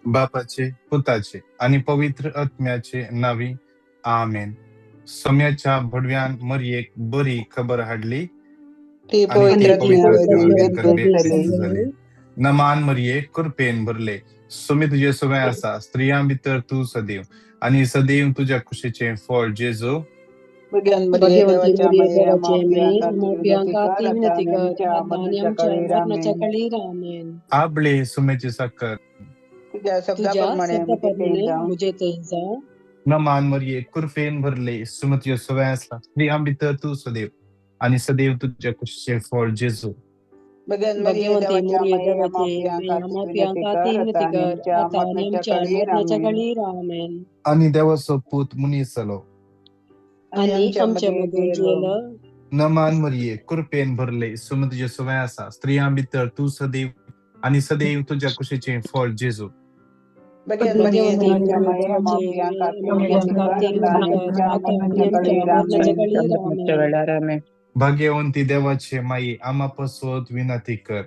बापाचे, पुताचे आनी पवित्र आत्म्याचे नांवी, आमेन. सोम्याच्या भडव्यान मरयेक बरी खबर हाडली ती आनी ती पवित्र पवित्र आत्म्या आत्म्या वरवीं वरवीं गर्भेत गर्भेस्त जाली. जाली. नमान मरये, कृपेन भरले, सुमी तुजे सवंय आसा, स्त्रियां भितर तूं सदैव आनी सदैव तुज्या कुशीचें फळ जेजू. भगवान मरिये भाग्यवंती देवाच्या मरिये माये, देवाचे आम्हा माये, पाप्यांखातीर आम्हा विनंती कर पाप्यांखातीर आता विनंती आणि कर आमच्या आता आणि मरणाच्या आमच्या काळी. मरणाच्या आमेन. काळी. आमेन. आबळे सुमेची साकर. तुझ्या तुझ्या शब्दाप्रमाणे मुझे ते शब्दाप्रमाणे जावं. मुझे ते जावं. नमान मरये, कृपेन भरले, सुमी तुजे सवंय आसा, स्त्रियां भितर तूं सदैव आनी सदैव तुज्या कुशीचें फळ जेजू. भगवान मरिये भाग्यवंती देवाच्या मरिये माये, आम्हा देवाचे माये, पाप्यांखातीर आम्हा विनंती कर पाप्यांखातीर आता विनंती आणि कर आमच्या आता आणि मरणाच्या आमच्या काळी. मरणाच्या आमेन. काळी. आमेन. आनी देवाचो पूत मनीस जालो आणि आणि आमच्या आमच्या मध्ये मदीं जियेलो. जियेलो. नमान मरये, कृपेन भरले, सुमी तुजे सवंय आसा, स्त्रियां भितर तूं सदैव आनी सदैव तुज्या कुशीचें फळ जेजू. भगवान मरिये भाग्यवंती देवाच्या मरिये माये, आम्हा देवाचे माये, पाप्यांखातीर आम्हा विनंती कर पाप्यांखातीर आता विनंती आणि कर आमच्या आता आणि मरणाच्या आमच्या काळी. मरणाच्या आमेन. काळी. आमेन. भाग्यवंती देवाचे माई, आम्हा पासत विनंती कर.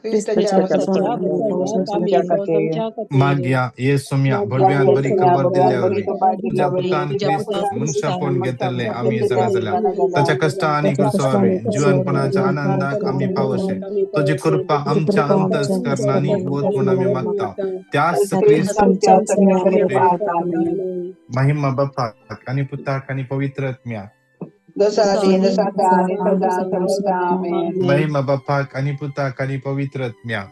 ख्रिस्ताच्या क्रिस्ताच्या वचनात वचनात आमी आमच्या रोज खातीर. आमच्या खातीर. मागया ये सोम्या मागया भडव्यान ये बरी सोम्या खबर भडव्यान दिल्या बरी वरवीं खबर तुज्या दिल्या वरवीं पुतान तुज्या क्रिस्त पुतान मनशापण क्रिस्तान घेतल्लें आमी घेतलें जाणा आमी जाल्या जाणा ताच्या जाल्या कश्टां आनी ताच्या क्रुसा कश्टां वरवीं आनी क्रुसा जिवनपणाच्या वरवीं आनंदाक आमी जिवनपणाच्या पावशे. आनंदाक आमी तुजी पावशे. कृपा तुजी आमच्या कृपा आमच्या अंतस्करणांनी वत म्हूण आमी अंतस्करणांनी मागता वत त्याच त्याच क्रिस्त क्रिस्ताच्या सगळ्या आमेन. महिमा बापाक आनी पुताक आनी पवित्र आत्म्याक. जसा जसो आदी आदी तसा तसा आता आणि आता आणि सदा सदा सर्वदा. सर्वदा. आमेन. आमेन. महिमा बापाक आनी पुताक आनी पवित्र आत्म्याक.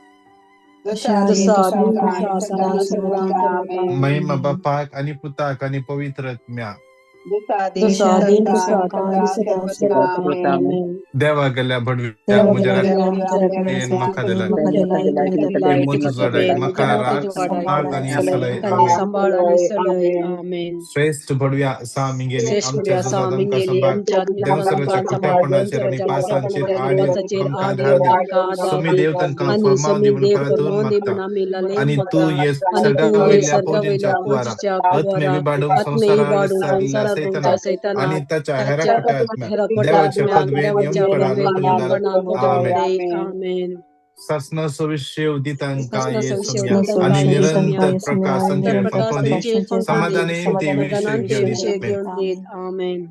जसा आदी जसो तसा आदी आता तसा आणि आता सदा आणि सदा सर्वदा. सर्वदा. आमेन. महिमा आमेन. बापाक आनी पुताक आनी पवित्र आत्म्याक. जसा आदी जसो तसा आदी आता तसो आणि आता सदा आणि सदा सर्वदा. सर्वदा. आमेन. आमेन. देवा गेल्या भडव्या म्हज्या राखणेन म्हाका दिलाय. हिम्मत उजवाडाय म्हाका राख, सांबाळ आनी सलय. आनी आमेन. सांबाळ आनी सलय. आमेन. श्रेश्ठ बडव्या सा मिंगेली श्रेश्ठ आमच्या बडव्या सा झुजांत आमकां मिंगेली सांबाळ, आमच्या देवसराच्या झुजांत आमकां सांबाळ, कुट्यापणाचेर आनी देवसराच्या पासांचेर कुट्यापणाचेर आनी आड येवंक पासाचेर आमकां आड आधार येवंक दी. आमकां आधार सुमी दी. देव तांकां आनी फर्माव समी दी म्हूण देव परातून फर्माव दी मागता म्हूण आमी लालेन आनी तूं मागता. हे आनी सर्गा तूं हे वयल्या सर्गा फौजींच्या वयल्या कुवारा फौजीच्या आत्मे कुवारा विबाडूंक आत्मे संवसारार इबाडूंक विसरिल्ल्या संवसारार सैतानाक भोंवच्या सैतानाक आनी ताच्या हेरा ताच्या खोट्या आत्म्याक हेरा खोट्या देवाचे आत्म्याक पदवेन देवाच्या यमपणान पदवेन लोटून घाल. यमपणान लोटून आमेन. दी. आमेन. सासना सविशेव दितांकां सासना ये सविशेव सोम्या दितांकां आनी ये निरंतर सोम्या प्रकाश निरंतर तांचेर प्रकाश फांकोवन दी. तांचेर फांकोवन दी. समाधानान ते विशेक समाधानान ते घेवन विशेक दीत. आमेन. घेवन दीत. आमेन.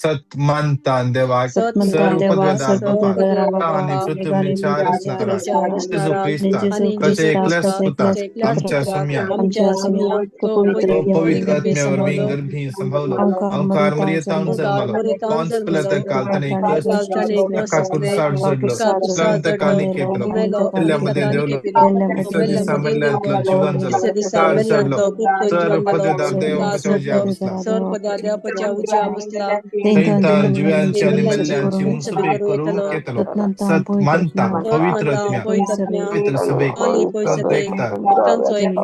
सत मानतान देवाक सत सर मानतान उपद्व्यादार सर बापाक उपद्व्यादार आनी बापाक पृथ्वी चार आनी असणारा पृथ्वीच्या जेजू असणारा क्रिस्ताक आनी ताच्या जेजू एकल्याच क्रिस्ताक पुताक ताच्या एकल्याच आमच्या पुताक सोम्या आमच्या सोम्या तो तो पवित्र पवित्र गर्भी आत्म्या वरवीं संभवलो गर्भी संभवलो, अंकार अंकार मरियेतावन अंकार जल्मलो, मरियेतावन पॉन्स जल्मलो, पिलात काल ताणें काल कश्ट ताणें कश्ट ताका सोंसले, कुर्सार जडलो, ताका कुर्सार उपरांत ताका जडलो, निकेपलो, मेलो मेल्ल्या आनी मदें ताका देंवलो, निकेपलो, तिसऱ्या मेल्ल्या दिसा मदें मेल्ल्यांतलो देंवलो, जिवन जालो, तिसऱ्या दिसा ताळ चडलो, मेल्ल्यांतलो गुप्त सर जिवन जालो, उपद्व्यादार ताळ देवाच्या उजव्या चडलो, बसला. सर पदा देवाच्या उजव्या बसला. थंयतान जिव्यांची ते आनी मेल्ल्यांची मेल्ल्यांची मुंसबी मुंसबी करूं करूंक येतलो. येतलो. सत मानता सत पवित्र मानता आत्म्या पवित्र आत्म्या पवित्र सभेक तोली तांचो पयसबेक एकतार भक्तांचो एक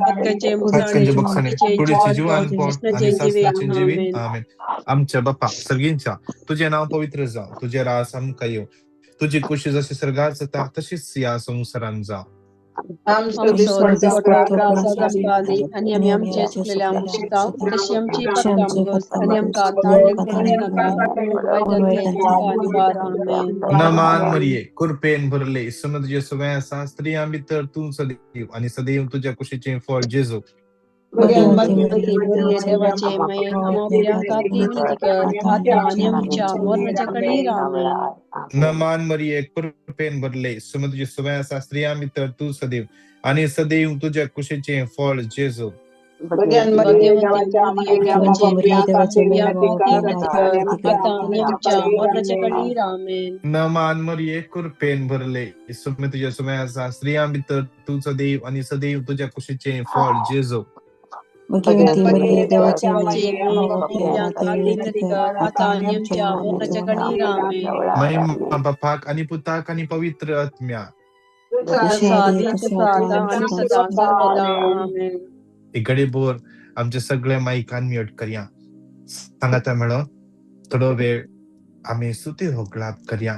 पत्त्याचे मुसाणे पत्कनचें बक्षणें कुडीचें कुडीचें जिवनपण जिवानपण आनी कृष्णाचें जिवीत. सासणाचें जिवीत. आमेन. आमेन. आमच्या बापा सर्गींच्या तुजें नांव पवित्र जावं, तुजें रास आमकां येवं, तुजी कुशी जशी सर्गार जाता तशीच ह्या संवसारांत जावं. आमचो आमचो दिसपट्टो दिसपट्टो प्रकाश प्रसाद आमकां दी आनी आमी आमचे चुकलेल्या मुशिता तशी आमची पत्ता आमगस आनी आमकां ताळणेक पडची नाका पूण वायटांतले आमकां निवार. आमेन. नमान मरिये, कृपेन भरले, सुन तुजे सवंय आसा, स्त्रियां भितर तूं सदैव आनी सदैव तुज्या कुशीचें फळ जेजू. भाग्यवंती मरिये देवाचे माये, आम्हा पाप्यांखातीर विनंती कर आता आनी आमच्या मरणाच्या कडेर. आमेन. नमान मरिये, कृपेन भरले, सुन तुजे सवंय आसा, स्त्रियां भितर तूं सदैव आनी सदैव तुज्या कुशीचें फळ जेजू. भाग्यवंती मरिये देवाचे माये, आम्हा पाप्यांखातीर विनंती कर आता आनी आमच्या मरणाच्या कडेर. आमेन. नमान मरिये, कृपेन भरले, सुन तुजे सवंय आसा, स्त्रियां भितर तूं सदैव आनी सदैव तुज्या कुशीचें फळ जेजू. भाग्यवंती मरिये देवाची देवाचे माये, माये, आम्हा आम्हा पाप्यांखातीर पाप्यांखातीर विनंती विनंती कर कर आता आता आणि आनी आमच्या आमच्या मरणाच्या मरणाच्या कडेर. आमेन. महिमा बापाक आनी पुताक आनी पवित्र आत्म्याक. जसो जशें आदी आदी तशें तसो आतां आता आनी आनी सदां सदां सर्वदा. सर्वदा. आमेन. एक घडीभर आमचे सगळे मायक अनम्यूट करया, सांगाता मेळोन थोडो वेळ आमी स्तुती होगळाप करया.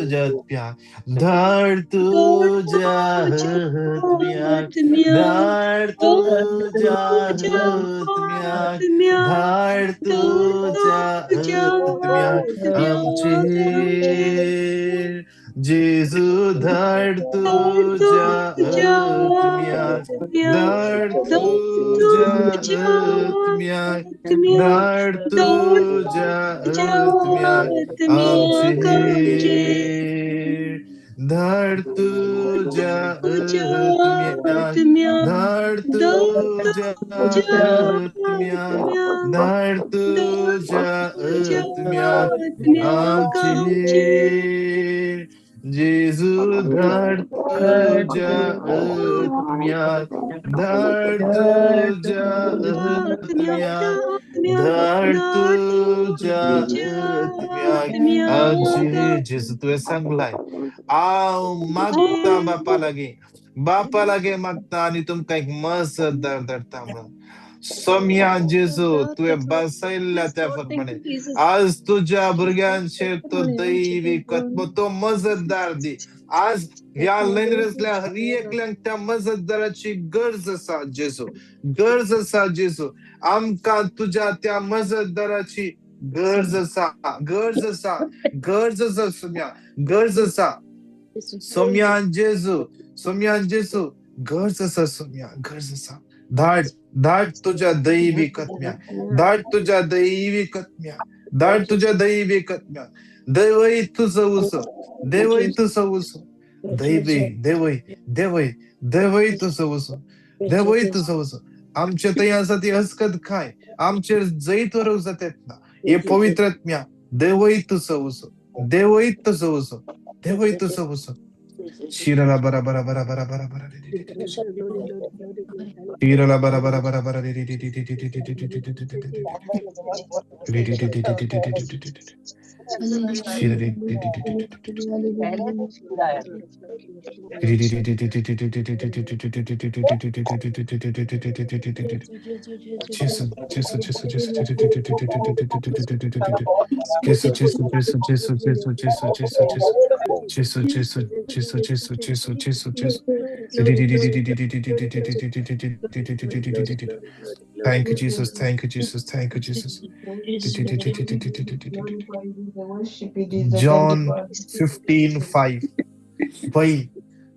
तुज्या आत्म्याक, धाड तुज्या आत्म्याक, धाड तुज्या आत्म्याक, धाड तुज्या आत्म्याक आमचेर. जेजू धाड तुज्या आत्म्याक, धाड तुज्या आत्म्याक, धाड तुज्या आत्म्याक आमचेर. धाड तुज्या आत्म्याक, धाड तुज्या आत्म्याक, धाड तुज्या आत्म्याक आमचेर. जेजू धाड तुज्या आत्म्याक, धाड तुज्या आत्म्याक, धाड तुज्या आत्म्याक आमचेर. जेजू तुवें सांगलाय, हांव मागता बापा लागीं, बापा लागीं मागता आनी तुमकां एक मजतदार धाडटा म्हणून. सोम्या जेजू, तुवें बसयल्ल्या त्या प्रमाणे आज तुज्या भुरग्यांचेर तो दैवीक आत्मो, तो मजतदार दी. आज ह्या लैनरसल्या हर एकल्यांक त्या मजतदाराची गरज आसा जेजू, गरज आसा जेजू. आमकां तुज्या त्या मजतदाराची गरज आसा, गरज आसा, गरज आसा सोम्या, गरज आसा सोम्या जेजू, सोम्या जेजू, गरज आसा सोम्या, गरज आसा. धाड, धाड तुज्या दैवीक आत्म्याक, धाड तुज्या दैवीक आत्म्याक, धाड तुज्या दैवीक आत्म्याक. देवय तुजो उसो, देवय तुजो उसो, दैवी, देवय, देवय, देवय तुजो उसो, देवय तुजो उसो. आमचे थंय आसा ती हसकत खाय, आमचेर जैत व्हरूंक जाता ना हे पवित्र आत्म्या. देवय तुजो उसो, देवय तुजो उसो, देवय तुजो उसो. शिरला बरा बरा बरा बरा बरा बरा, शिरला बरा बरा बरा बरा. Jesus, Jesus, Jesus, Jesus, Jesus, Jesus, Jesus, Jesus, Jesus, Jesus, Jesus, Jesus, Jesus, Jesus, Jesus, Jesus, Jesus. Thank you, Jesus. Thank you, Jesus. Thank you, Jesus. John 15:5. पळय,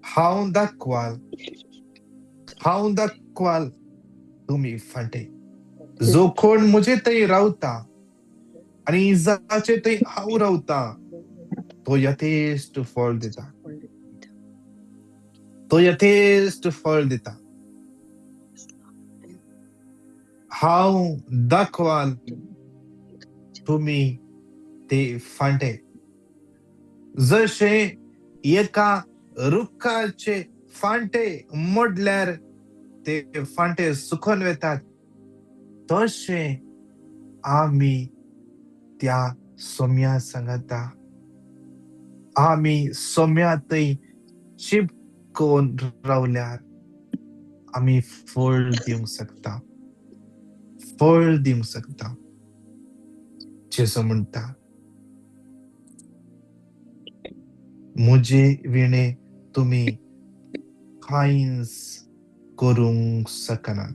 हांव दाखवाल, हांव दाखवाल तुमी फांटे. जो कोण म्हजे थंय रावता आनी जाचे थंय हांव रावता, तो यथेश्ट फळ दिता, तो यथेश्ट फळ दिता. हांव दाखवाल तुमी ते फांटे. जशे एका रुखाचे फांटे मोडल्यार ते फांटे सुकोन वेतात, तशें आमी त्या सोम्या सांगता, आमी सोम्या थंय चिपकोन रावल्यार आमी फळ दिवंक शकता, फळ दिवंक शकता. जेजू म्हणटा, म्हजे विणे तुमी कांयच करूंक शकना.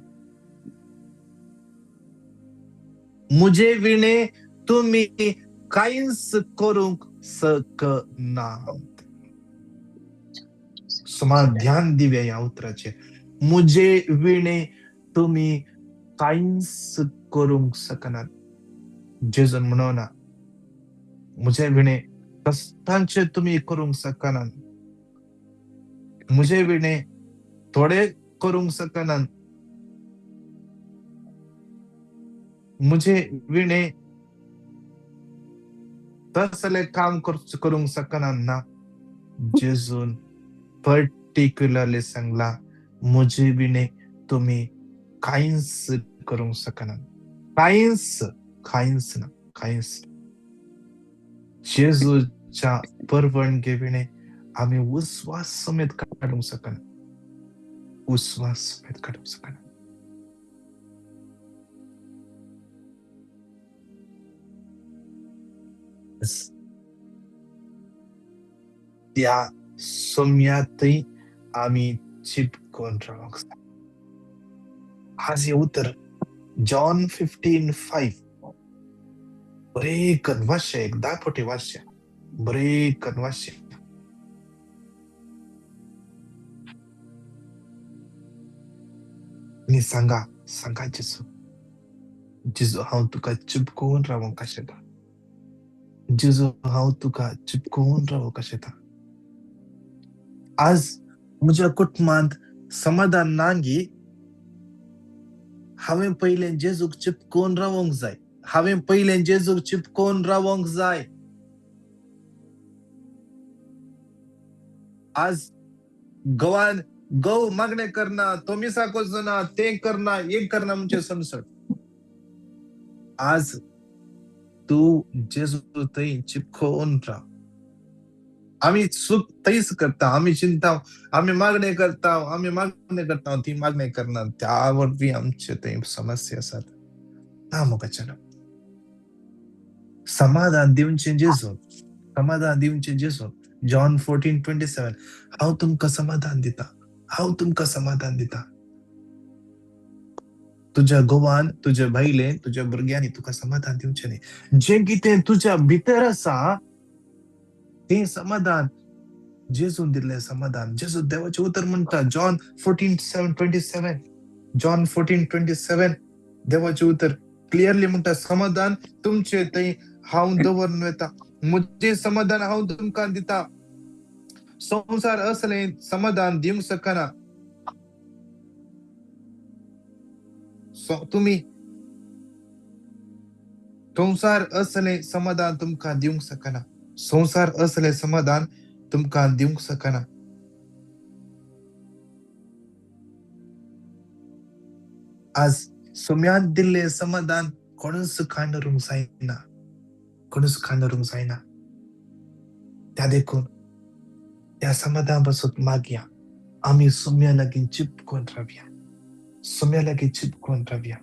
म्हजे विणे तुमी कांयच करूंक शकनात. सुमार ध्यान दिवया ह्या उतराचेर. म्हजे विणे तुमी कांयच करूंक शकनात. जेजून म्हणना म्हजे विणे कश्टांचे तुमी करूंक शकनात, म्हजे विणे थोडे करूंक शकनात, म्हजे विणे तसलें काम करूंक शकनात ना. जेजून पर्टिक्युलरली सांगला, म्हजे विणे तुमी कांयच करूंक शकनात, कांयच, कांयच ना, कांयच. जेजूच्या परवणगे विणे आमी उस्वास समेत काडूंक शकना, उस्वास समेत काडूंक शकना. त्या सोम्यातय आमी चिपकोन रावंक जाय. आज हें उतर जॉन 15:5 बरें करून वाचचें, एक 10 फावटी वाचचें, बरें करून वाचचें. आनी सांगा, सांगा जेजू, जेजू हांव तुका चिपकोवन रावंक आशेता, जेजू हांव तुका चिपकोवन रावंक आशेता. आज म्हज्या कुटुंबांत समाधान ना गी, हांवें पयलें जेजूक चिपकोवन रावंक जाय, हांवें पयलें जेजूक चिपकोवन रावंक जाय. आज गोवान गो मागणें करना, तो मिसाक वचना, तें करना, हें करना म्हणजे समसण. आज तूं जेजू थंय चिपकोवन राव. आमी चूक थंयच करता, आमी चिंता, आमी मागणें करता, आमी मागणें करता, ती मागणें करना, त्या वरवीं आमचे थंय समस्या आसात. ना मोगाच्यान समाधान दिवचें जेजून, समाधान दिवचें जेजून. जॉन 14:27 हांव तुमकां समाधान दिता, हांव तुमकां समाधान दिता. तुज्या घोवान, तुज्या बायलेन, तुज्या भुरग्यांनी तुका समाधान दिवचें न्ही. जें कितें तुज्या भितर आसा तें समाधान जेजून दिल्लें समाधान. जेजू देवाचें उतर म्हणटा जॉन 14:27, जॉन 14:27 देवाचें उतर क्लियरली म्हणटा, समाधान तुमचे थंय हांव दवरून वता, म्हजें समाधान हांव तुमकां दिता. संवसार असलें समाधान दिवंक शकना. तुमी संवसार असलें समाधान तुमकां दिवंक शकना, संवसार असलें समाधान तुमकां दिवंक शकना. आज सोम्यान दिल्लें समाधान कोणूच काण दवरूंक जायना, कोणूच काण दवरूंक जायना. त्या देखून त्या समाधान पासून मागया, आमी सोम्या लागीं चिपकोन रावया, सोम्या लागीं चिपकोन रावया,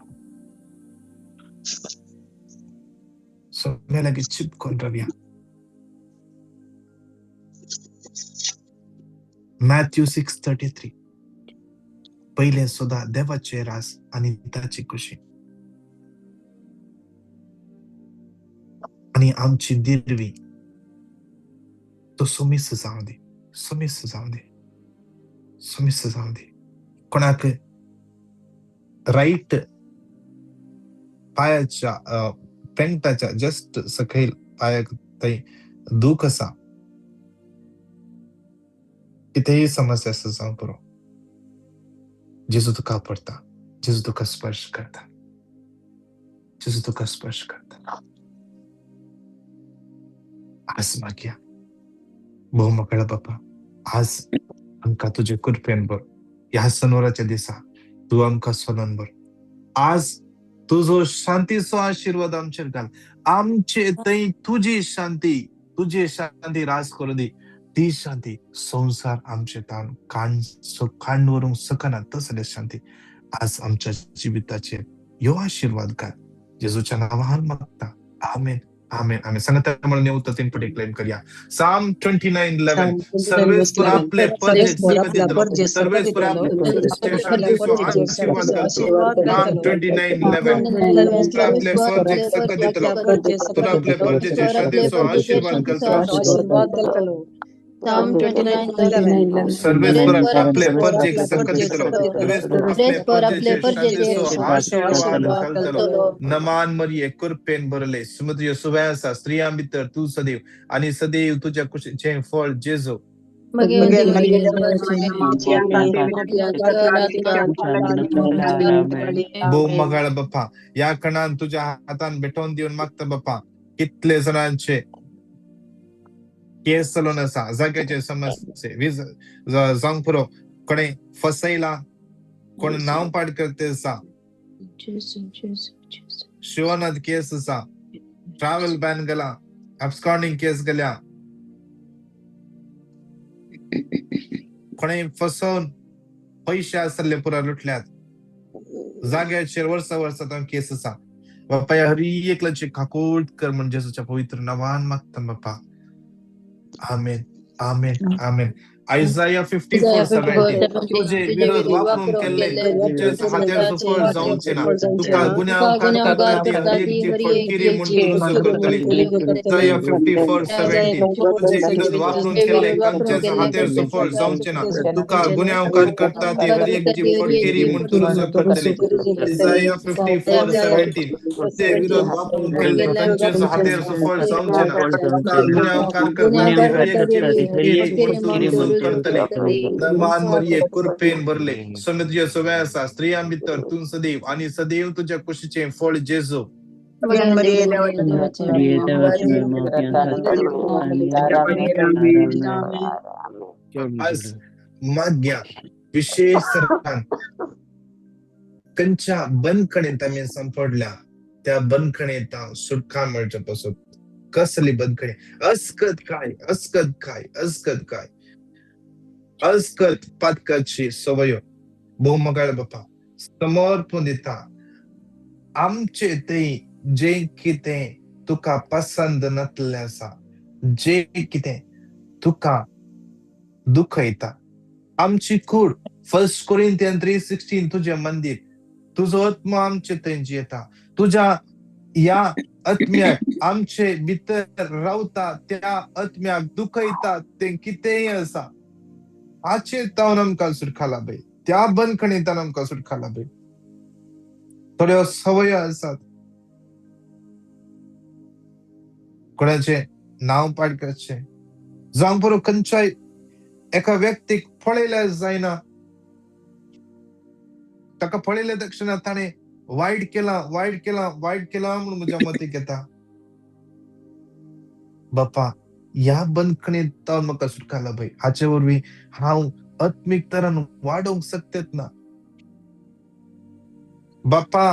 सोम्या लागीं चिपकोन रावया. मॅथ्यू 6:33 पयलें सोदा देवाचें रास आनी ताची खुशी, आनी आमची दिरवी तो सोमीस जावं दी, सोमीस जावं दी, सोमीस जावं दी. कोणाक रायट पायाच्या पेंटाच्या जस्ट सकयल पायाक थंय दूख आसा, कितेंय समस्या आसा जावं पुरो, जेजू तुका पडटा, जेजू तुका स्पर्श करता, जेजू तुका स्पर्श करता. आज मागया भोव मोकळा बापा, आज आमकां तुजे कृपेन भर, ह्या सनवाराच्या दिसा तूं आमकां सोदून भर. आज तुजो शांतीचो आशिर्वाद आमचेर घाल, आमचे थंय तुजी शांती, तुजी शांती राज करूं दी. ती शांती संवसार आमचे तान काण व्हरूंक शकना तसली शांती आज आमच्या जिविताचेर ह्यो आशिर्वाद घाल. जेजूच्या नांवान मागता, आमेन, आमेन, आमेन. सांगता म्हणून येवता तीन पटी क्लेम करया. साम 29:11 सर्वेस्पर आपले परजेक सर्वेस्पर आपले शांतीचो आशीर्वाद घालतलो. साम 29:11 आपले परजेक सकत दितलो, तर आपले परजेचे शांतीचो आशीर्वाद घालतलो. सर्वेस्पर आपले परजेक सकत दितलो, सर्वेस्पर आपले परजेचे आशीर्वाद घालतलो. नमान मरिये कृपेन भरले, समुद्र सुव्या आसा, स्त्रियां भितर तूं सदैव आनी सदैव तुज्या कुशीचें फळ जेजू. भोव मगाळ बाप्पा, ह्या कणान तुज्या हातान भेटोवन दिवन मागता बाप्पा, कितले जाणांचे केस चलोवन आसा, जाग्याचे समस्ये वीज जावंक पुरो, कोणे फसयला, कोण नांव पाड करते आसा, शिवनाथ केस आसा, ट्रॅव्हल बॅन गेला, अबस्कॉन्डिंग केस गेल्या, कोणे फसोवन पयशे आसले पुरा लुटल्यात, जाग्याचेर वर्सा वर्सा केस आसा. बाप्पा ह्या हर एकल्याची काकूट कर म्हण जेजूच्या पवित्र नांवान मागता बाप्पा, आमेन, आमेन आमेन. आयजाया 54:17 तुझे विरोध वापरून केल्ले खंयचेच हात्यार सुफळ जावचें ना. तुका गुन्यांवकार करता ती हर एकची फटकिरी म्हूण तूं रुजू करतली. आयजाया 54:17 तुझे विरोध वापरून केल्ले खंयचेच हात्यार सुफळ जावचें ना. तुका गुन्यांवकार करता ती हर एकची फटकिरी म्हूण तूं रुजू करतली. आयजाया 54:17 तुझे विरोध वापरून केल्ले खंयचेच हात्यार सुफळ जावचें ना. तुका गुन्यांवकार करता ती हर एकची फटकिरी म्हूण तूं रुजू करतली. नर्मान मरिये कृपेन भरले, स्वामी तुज्या सवय आसा, स्त्रियां भितर तूं सदैव आनी सदैव तुज्या कुशीचें फळ जेजू. आज माग्या विशेष तरान खंयच्या बंदखणींत आमी सांपडल्या त्या बंदखणींत सुटका मेळचे पासून. कसली बंदखणी? अस्कत काय, अस्कत काय, अस्कत काय, अस्कत पातकाची सवयो. भोवमगाळ बापा समर्पण दिता आमचे ते जे कितें तुका पसंद नातलें आसा, जे कितें तुका दुखयता आमची कूड. 1 Corinthians 3:16 तुजें मंदीर, तुजो आत्मा आमचे थंय जियेता, तुज्या ह्या आत्म्याक आमचे भितर रावता, त्या आत्म्याक दुखयता तें कितेंय आसा हाचेर तावन आमकां सुटका लाभय, त्या बंदखणींतल्यान आमकां सुटका लाभय. थोड्यो सवयो आसात, कोणाचें नांव पाड करचें, जावं पुरो खंयच्याय एका व्यक्तीक पळयल्यार जायना, ताका पळयल्या तक्षणा ताणें वायट केलां वायट केलां वायट केलां म्हणून म्हज्या मतीक येता. बापा ह्या बंदखणींत तावन म्हाका सुटका लाभय, हाचे वरवीं हांव आत्मीक तरान वाडोवंक शकतेत ना. बापा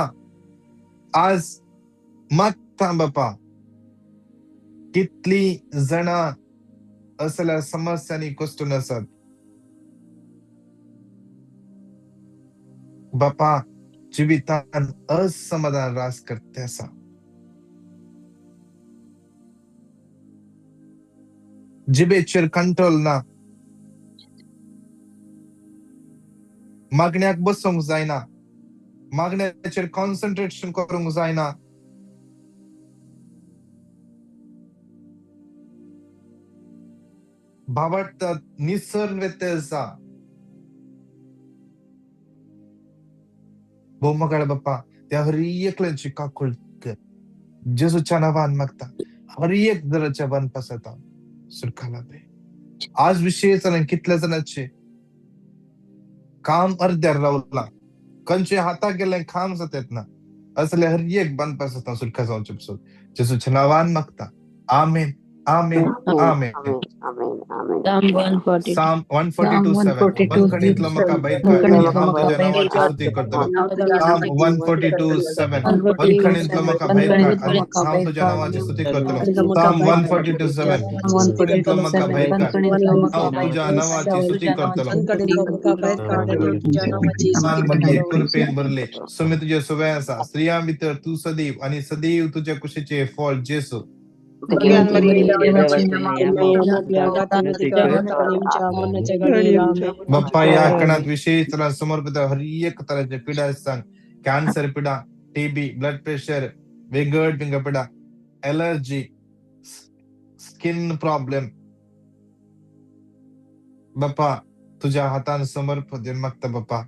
आज मागता बापा, कितली जाणां असल्या समस्यांनी कश्टून आसात बापा, जिवितान असमाधान रास करते आसा. जिबेचेर कंट्रोल ना, मागण्याक बसूंक जायना, मागण्याचेर कॉन्सन्ट्रेशन करूंक जायना. भावार्थात निसर्ग व्यत्यय आसा. भोवमगाळ बाप्पा त्या हर एकल्याची काकूळ कर, जेजूच्या नांवान मागता, हर एक जणाच्या वनपासाता सुटका लाभे. आज विशेष कितल्या जाणांचे काम अर्द्यार रावला, खंयचे हाताक गेल्लें काम जातात ना, असले हर एक बांदपास सुटका जावचे पसून जेजूच्या नांवान मागता. आमेन आमेन आमेन. Psalm 142:7 बंदखणींतलो म्हाका भायर काड आनी हांव तुज्या नांवाची स्तुती करतलो. Psalm 142:7 बंदखणींतलो म्हाका भायर काड आनी हांव तुज्या नांवाची स्तुती करतलो. Psalm 142:7 बंदखणींतलो म्हाका भायर काड, हांव तुज्या नांवाची स्तुती करतलो. कृपेन भरले, स्वामी तुजे सवय आसा, स्त्रियां भितर तूं सदैव आनी सदैव तुज्या कुशीचें फळ जेजू. बाप्पा ह्या कणात विशेष तरान समर्पित हर एक तराचे पिडा सांग, कॅन्सर पिडा, टीबी, ब्लड प्रेशर, विंगड विंगड पिडा, एलर्जी, स्किन प्रॉब्लेम, बाप्पा तुझ्या हातान समर्प दिवन मागता. बाप्पा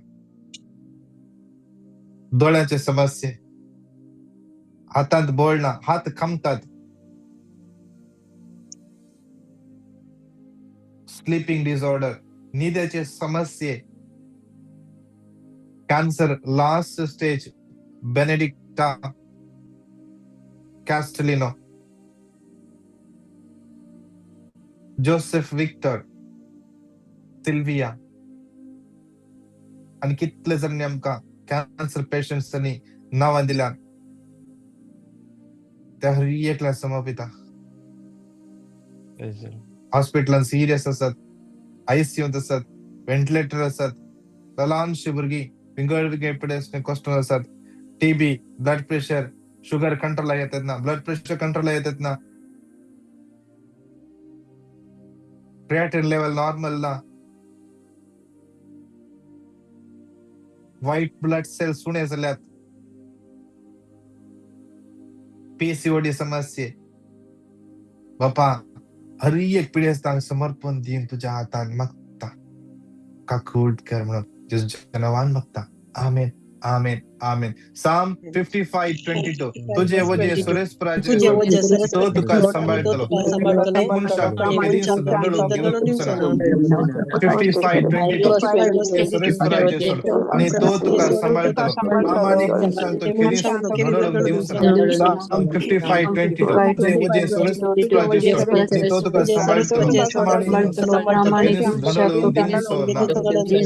दोळ्याचे समस्ये, हातांत बळ ना, हात खामतात, स्लीपिंग डिसऑर्डर, न्हिदेचे समस्ये, cancer last stage, Benedicta Castelino, Joseph Victor, Sylvia आनी कितले जाणांनी आमकां कॅन्सर पेशंट्सांनी नांवां दिल्या त्या हर एकल्या समर्पिता. हॉस्पिटलान सिरियस आसात, आयसीयूंत आसात, व्हेंटिलेटर आसात, ल्हानशी भुरगीं विंगड विंगड पिडेस्त कश्ट आसात, TB, blood pressure, sugar control येतात ना, ब्लड प्रेशर कंट्रोल येतात ना, क्रिएटिन लेवल नॉर्मल ना, व्हाईट ब्लड सेल्स उणे जाल्यात, पीसीओडी समस्ये. बापा हर एक पिडेस्तांक समर्पण दिवन तुज्या हातान मागता, काकूट कर म्हणून जेजूच्या नांवान मागता. आमेन, आमेन, आमेन. साम 55:22. तुझे वजे सुरेशपराचे तुझे वजे तो तुका सांबाळटलो, सांबाळटलो, मनशाक आणि केदीच मनशाक धडधडून केदीच दिवचो ना. ना. 55:22. सुरेशपराचे सोड आणि तो तुका सांबाळटलो, प्रामाणीक मनशाक तो केदीच धडधडून दिवचो ना. साम 55:22. तुझे वजे सुरेशपराचे सोड आणि तो तुका सांबाळटलो, प्रामाणीक मनशाक तो केदीच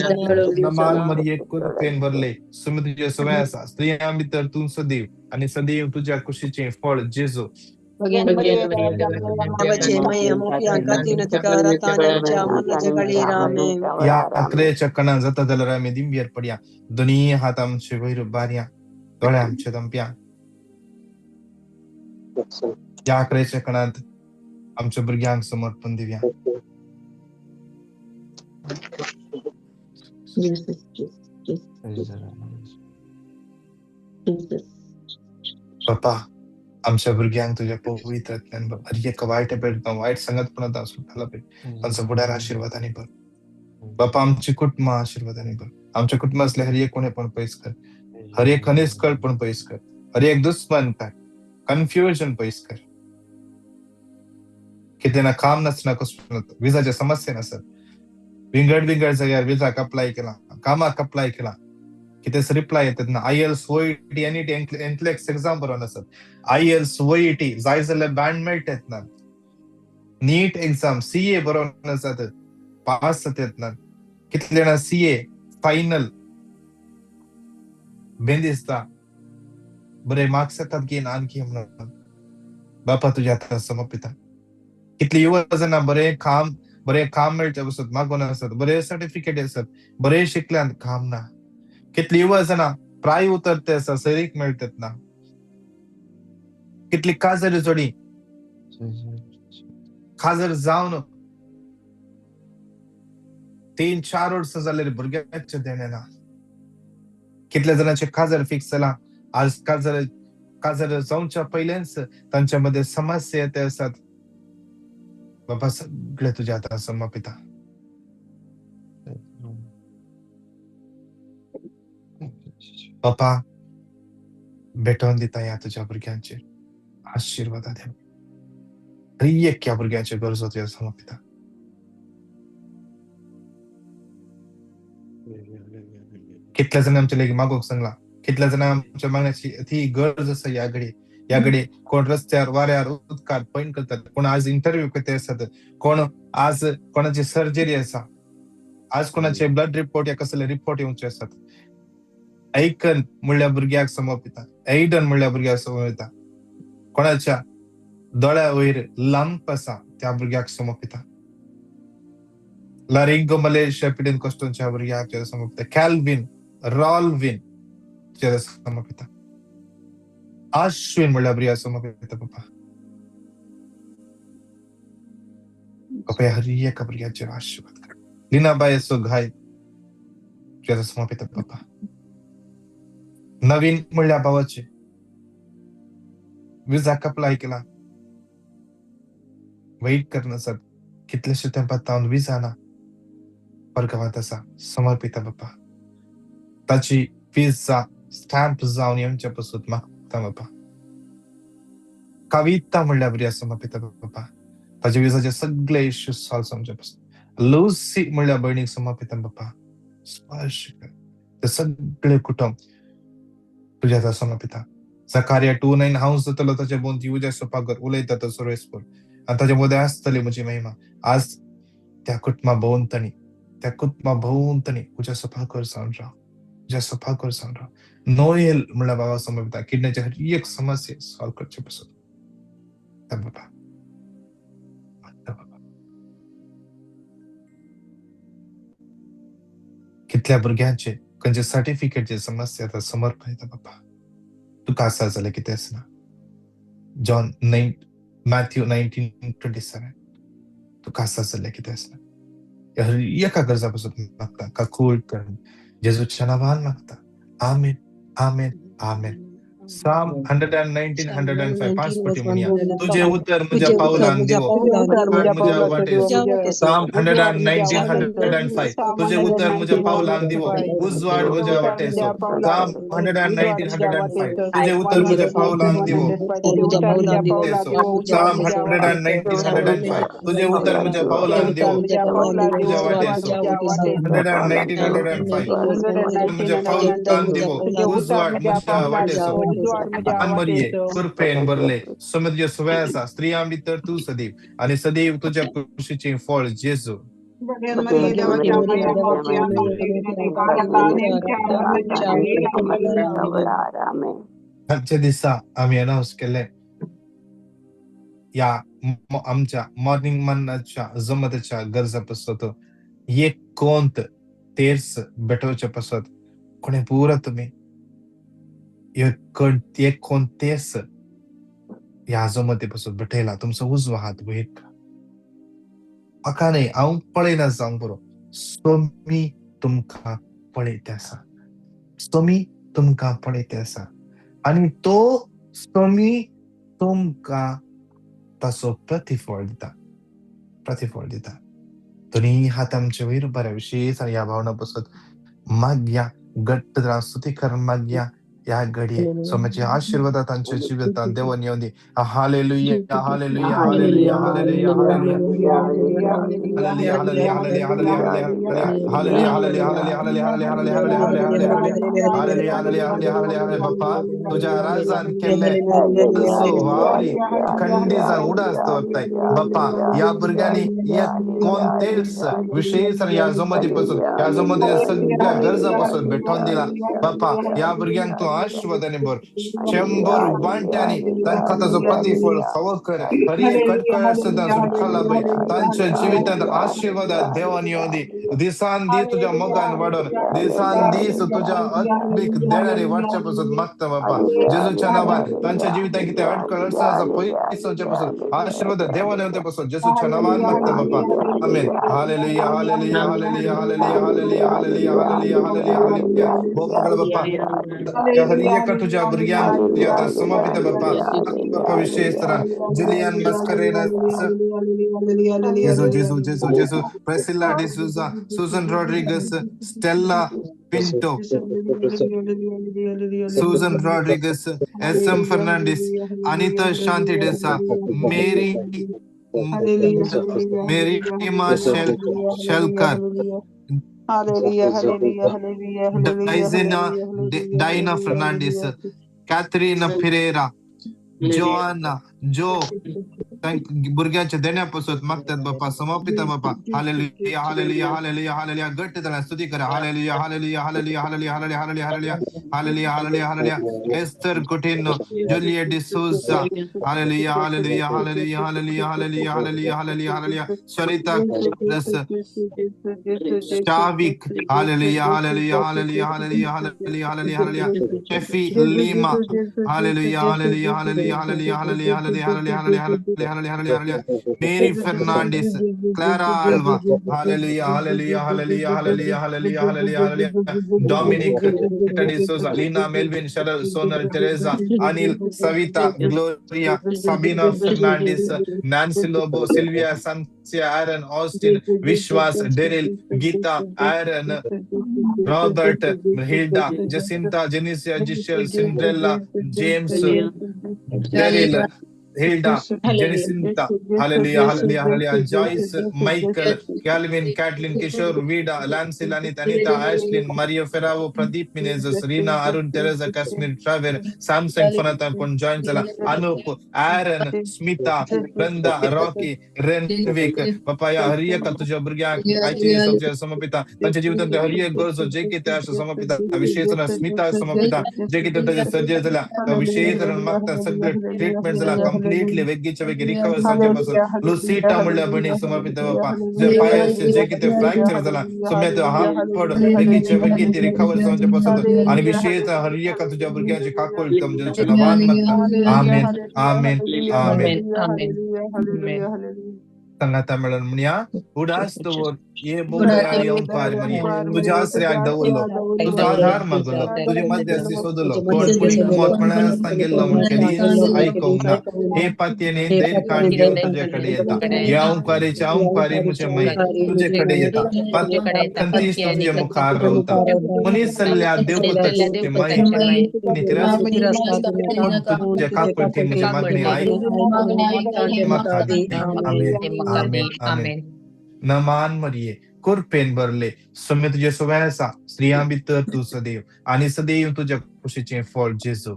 धडधडून दिवचो ना. नमाल मरिये कृपेन भरले, सुमी तुझे सवय आसा, स्त्रियां भितर तूं सदैव आणि सदैव तुझ्या कुशीचें फळ जेजू. ह्या आकरेच्या कणान जाता जाल्यार आमी दिंबेर पडया, दोनी हात आमचे वयर बारया, दोळे आमचे दमप्या. ह्या आकरेच्या कणांत आमच्या भुरग्यांक समर्पण दिवया. बापा आमच्या भुरग्यांक तुज्या पवित्रांतल्यान हर एक वायट पेटता, वायट संगतपणांत सुटला पळय, तांचो फुडार आशिर्वादांनी भर. बापा आमची कुटुंबां आशिर्वादांनी भर. आमच्या कुटुंबांतले हर एक कोणेपण पयस कर, हर एक अनिस्कळपण पयस कर, हर एक दुस्मन काड, कन्फ्युजन पयस कर. कितें ना काम नासतना कसलो विजाच्या समस्या नासत, विंगड विंगड जाग्यार विजाक अप्लाय केला, कामाक अप्लाय केला, कितेंच रिप्लाय येतात ना. आयएल्स, ओईटी, एनईटी, एनक्लेक्स एक्झाम बरोवन आसत, आयएल्स, ओईटी जाय जाल्यार बँड मेळटात ना, नीट एक्झाम, सीए बरोवन आसात, पास जातात ना. कितले जाणां सीए फायनल बेन दिसता, बरे मार्क्स येतात की ना आणखी म्हणून. बापा तुज्या हातान समर्पिता. कितली युवा जाणां बरें काम, बरें काम मेळचें पसत मागून आसत, बरे सर्टिफिकेट आसत, बरे शिकल्यान काम ना. कितली युवा जाणां प्राय उतरते आसा, सैरीक मेळटात ना. कितली काजर जोडी काजर जावन 3-4 वर्सां जाल्यार भुरग्याचें देणें ना. कितल्या जाणांचे काजर फिक्स जाला, आज काजर काजर जावच्या पयलेंच तांच्या मदें समस्या येत आसात. बाबा सगळे तुज्या हातान समर्पिता. बापा भेटोवन दिता ह्या तुज्या भुरग्यांचेर आशिर्वादा दे. हर एक ह्या भुरग्यांचेर गरजो तुज्या समर्पिता. कितल्या जाणां आमच्या लागीं मागूंक सांगला, कितल्या जाणां आमच्या मागण्याची ती गरज आसा. ह्या घडये ह्या घडये कोण रस्त्यार वाऱ्यार उदकार पैन करतात, कोण आज इंटरव्यू करता आसात, कोण आज कोणाची सर्जरी आसा, आज कोणाचे ब्लड रिपोर्ट या कसले रिपोर्ट येवचे आसात. ऐकन म्हणल्या भुरग्याक समर्पिता, एडन म्हणल्या भुरग्याक समर्पिता, कोणाच्या दोळ्या वयर लंप आसा त्या भुरग्याक समर्पिता, लारिंगो मलेशिया पिडेन कश्टोंच्या भुरग्याक समर्पिता, कॅल्विन रॉल्विन तुज्या समर्पिता, आश्विन म्हणल्या भुरग्याक समर्पिता. पप्पा पप्पा हर एका भुरग्याचेर आशिर्वाद कर. लिनाबायचो घाय तुज्या समर्पिता. पप्पा नवीन म्हणल्या भावाचे विजाक अप्लाय केला, वेट करना सर, कितलेशे तेंपात तावन विजा ना परगांवांत आसा, समर्पिता. बापा ताची विजा स्टॅम्प जावन येवच्या पसून मागता. बापा कविता म्हणल्या भुरग्या समर्पिता. बापा ताचे विजाचे सगळे इश्यू सॉल्व जावचे पसून. लुसी म्हणल्या भयणीक समर्पिता. बापा स्पर्श कर ते सगळे कुटुंब तुज्या हातान समर्पिता. जकारिया 2:9 हांव जातलो ताचे भोंवती उज्या सोपागर उलयता तो सर्वेस्पर आनी ताचे मदें आसतली म्हजी महिमा. आज त्या कुटुंबा भोंवतणी, त्या कुटुंबा भोंवतणी उज्या सोपागर जावन राव, उज्या सोपागर जावन राव. नोएल म्हणल्यार बाबा समर्पिता, किडनीचे हर एक समस्या सॉल्व करचे पसून. बाबा बाबा कितल्या भुरग्यांचे खंयचे सर्टिफिकेटचे समस्या आतां समर्पण बाबा तुका आसा जाल्यार कितें आसना. John 9 Matthew 19:27. तुका आसा जाल्यार कितें आसा हर एका गरजा पासून मागता, काकूळ कर जेजूच्या नांवान मागता. आमेन, आमेन, आमेन. Psalm 119, 105, 5 पटी म्हणया. तुझे उतर म्हज्या पावलान दिवो, म्हज्या वाटेस. Psalm 119, 105, तुझे उतर म्हज्या पावलान दिवो, उजवाड म्हज्या वाटेस. Psalm 119, 105, तुझे उतर म्हज्या पावलान दिवो, Psalm 119, 105, तुझे उतर म्हज्या पावलान दिवो, म्हज्या वाटेस. 119, 105, म्हज्या पावलान दिवो, उजवाड म्हज्या वाटेस. मरिये कृपेन भरले, समुद्र सुवे आसा, स्त्रियां भितर तूं सदैव आनी सदैव तुज्या कुशीचें फळ जेजू. आजच्या दिसा आमी अनावन्स केले ह्या आमच्या मॉर्निंग मन्नाच्या जमतेच्या गरजा पासत एक कोंत तेर्स भेटोवचे पासत कोणे पुरा तुमी एक कोण तेर्स ह्या जमते पासून भेटयला, तुमचो उजवो हात वयर. म्हाका न्हय, हांव पळयना जावंक पुरो, सोमी तुमकां पळयता आसा, सोमी तुमकां पळयता आसा आनी तो सोमी तुमकां ताचो प्रतिफळ दिता, प्रतिफळ दिता. दोनी हात आमचे वयर बऱ्या विशेश आनी ह्या भावना पासत मागया, घट्ट स्तुती कर मागया. ह्या घडये सोम्याचे आशीर्वाद तांच्या जिवितांत देवान येवंदी. Hallelujah, hallelujah, hallelujah, hallelujah, hallelujah, hallelujah, hallelujah, hallelujah, hallelujah, hallelujah, hallelujah, hallelujah, hallelujah, hallelujah, hallelujah. बाप्पा तुझ्या राजान केल्ले वावरी खंडीजान उडास दवरताय. बाप्पा ह्या भुरग्यांनी एक कोणतेच विशेष ह्या जमती पासून, ह्या जमती सगळ्या गरजा पासून भेटोवन दिला. बाप्पा ह्या भुरग्यांक तूं आशीर्वादांनी भर, 100 वांट्यांनी तांकां ताचो प्रतिफळ फावो कर. हर एक कटकळ सुद्दां सुटकाला बाय तांच्या जिवितांत आशीर्वाद देवान येवंदी. दिसान दीस तुज्या मोगान वाडोवन, दिसान दीस तुज्या आत्मीक देणारी वाडचे पासून मागता बापा. जेजूच्या नांवान तांच्या जिवितांत कितें अडकळ अडचण आसा पयस जावचे पासून आशीर्वाद देवान येवचे पासून जेजूच्या नांवान मागता बापा. आमेन. Hallelujah, hallelujah, hallelujah, hallelujah, hallelujah, hallelujah, hallelujah, hallelujah, hallelujah. भोव बाप्पा हर एका तुझ्या भुरग्यांक तुज्या आतां समर्पित बाप्पा. बाप्पा विशेष तरान Julian Mascarenhas, Jesu, Jesu, Jesu, Jesu, Priscilla D'Souza, Susan Rodrigues, Stella Pinto, Susan Rodrigues, S M Fernandes, Anita Shanti D'Sa, Mary Mary Shelkar, Daisina Diana Fernandes, Catherine Pereira, Joanna Jo, भुरग्यांच्या देण्या पासून मागतात बाप्पा, समर्पित बाप्पा. Hallelujah, hallelujah, hallelujah, hallelujah. घट्ट त्याला स्तुती करा. Hallelujah, hallelujah, hallelujah, hallelujah, hallelujah, hallelujah, hallelujah, hallelujah, hallelujah, hallelujah. Esther Coutinho, Juliet D'Souza, hallelujah, hallelujah, hallelujah, hallelujah, hallelujah, hallelujah, hallelujah, hallelujah. Sarita Shavik, hallelujah, hallelujah, hallelujah, hallelujah, hallelujah, hallelujah, hallelujah. Steffi Lima, hallelujah, hallelujah, hallelujah, hallelujah, hallelujah, hallelujah, hallelujah, hallelujah, hallelujah, hallelujah, hallelujah. Mary Fernandes, Clara Alva, hallelujah, hallelujah, hallelujah, hallelujah, hallelujah, hallelujah, hallelujah. Dominic D'Souza, Lina Melvin, Cheryl, Sonal, Teresa, Anil, Savita, Gloria, Sabina Fernandes, Nancy Lobo, Sylvia, Sansia, Aaron, Austin, Vishwas, Daryl, Geeta, Aaron, Robert, Hilda, Jacinta, Jenicia, Giselle, Cinderella, James, Daryl, Hilda, Jacinta, hallelujah, hallelujah, hallelujah, Joyce, Michael, Calvin, Kathleen, Kishore, Vida, Lancy, Lanit, Anita, Ashlyn, Maria Ferrao, Pradeep Menezes, Reena, Arun, Teresa, Kashmir, Traver, Samson, Fanata, कोण join झाला, Anup, Aaron, Smita, Vrinda, Rocky, Renwick. बापा ह्या हर एका तुझ्या भुरग्यांक आयचे दिसाचेर समर्पिता. तांच्या जिवितांत हर एक गरजो जे कितें आसा समर्पिता. विशेष स्मिता समर्पिता, जे कितें ताजे सर्जरी जाल्या विशेष मागता, सगळे ट्रिटमेंट जाला कंप्लिटली वेगीच्या वेगी रिकवर जावचे पासून. लुसिटा म्हणल्या भयणीक समर्पिता बापा, जे पांयाचे जे कितें फ्रॅक्चर जाला सुम्या हात पड वेगीच्या वेगी ती रिकवर जावचे पासून. आनी विशेष हर एका तुझ्या भुरग्यांची काकूळ तुमच्या नांवान मागता. आमेन, आमेन, आमेन. सांगाता मेळून म्हणया, उडास दवर ये बोबयारी ओंकार मरिये, तुझ्या आसऱ्याक दवरलो, तुजो आधार मागलो, तुजे मध्यस्थी सोदलो, कोण पुणी मोठपणान सांगिल्लो म्हण केदींच आयकोंक ना. हे पातयेने धैर्य काण घेवन तुजे कडेन येता. ह्या ओंकारीच्या ओंकारी म्हजे माई तुजे कडेन येता. खंतीस तुजे मुखार रावता. मनीस सल्ल्या देवपुताची माई आनी तिरस्कार तुज्या काकुळटेन म्हजी मागणी आयक म्हाका दी. आमेन, आमेन, आमेन. नमान मरिये, कृपेन भरले, स्वामी तुजे सवय आसा, स्त्रियां भितर तूं सदैव आनी सदैव तुज्या कुशीचें फळ जेजू.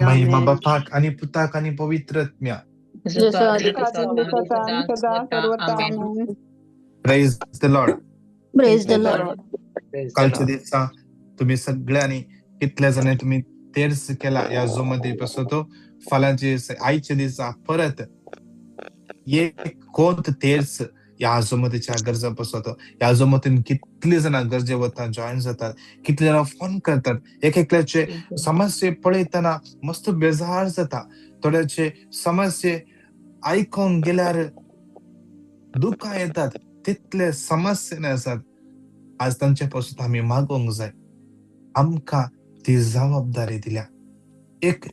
महिमा बापाक आनी पुताक आनी पवित्र आत्म्या. Praise the Lord. Praise the Lord. कालच्या दिसा तुम्ही सगळ्यांनी कितल्या जाणांनी तुम्ही तेर्स केला ह्या झूम मध्ये बसतो. फाल्यांचे आयच्या दिसा परत एक कोंत तेर्स ह्या झूमतीच्या गरजा बसतो. ह्या झूमतीन कितली जाणां गरजे वता जॉयन जातात, कितली जाणां फोन करतात. एक एकल्याचे समस्ये पळयतना मस्त बेजार जाता. थोड्याचे समस्ये आयकोंक गेल्यार दुकां येतात, तितले समस्ये आसात. आज तांचे पासून आमी मागोवंक जाय. आमकां ती जबाबदारी दिल्या. एक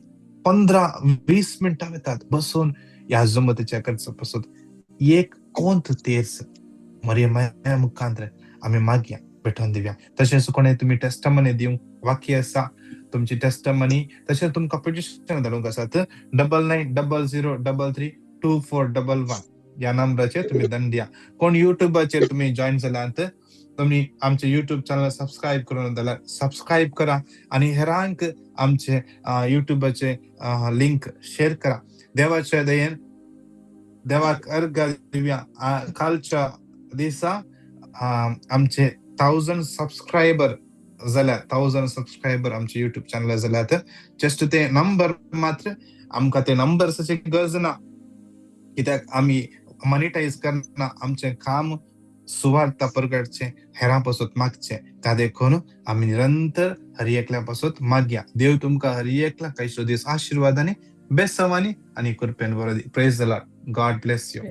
15-20 मिनटां वतात बसून ह्या जमतीच्या गरजा पासून एक कोंत तेर्स मरिया माया मुखांत आमी मागया, भेटोवन दिवया. तशेंच कोणें तुमी टेस्टमनी दिवंक वाक्य आसा तुमची टेस्टमनी, तशेंच तुमकां पिटिशन धाडूंक आसात, 9900332411 ह्या नंबराचेर तुमी दंड दिया. कोण युट्यूबाचेर तुमी जॉयन जाल्यात, तुमी आमचे युट्यूब चॅनल सबस्क्रायब करून जाल्यार सबस्क्रायब करा आनी हेरांक आमचे युट्यूबाचे लिंक शेअर करा. देवाच्या दयेन देवाक अर्घ दिवया. कालच्या दिसा आमचे 1000 सबस्क्रायबर जाल्यात, 1000 सबस्क्रायबर आमचे युट्यूब चॅनल जाल्यात. जस्ट ते नंबर मात्र आमकां ते नंबर्साची गरज ना, कित्याक आमी मॉनिटायज करना. आमचें काम सुवार्ता परगटचें, हेरां पासत मागचें. त्या देखून आमी निरंतर हर एकल्या पासत मागया. देव तुमकां हर एकल्या कांयसो दीस आशिर्वादांनी, बेसवांनी आनी कृपेन बरो दी. Praise the Lord. God bless you.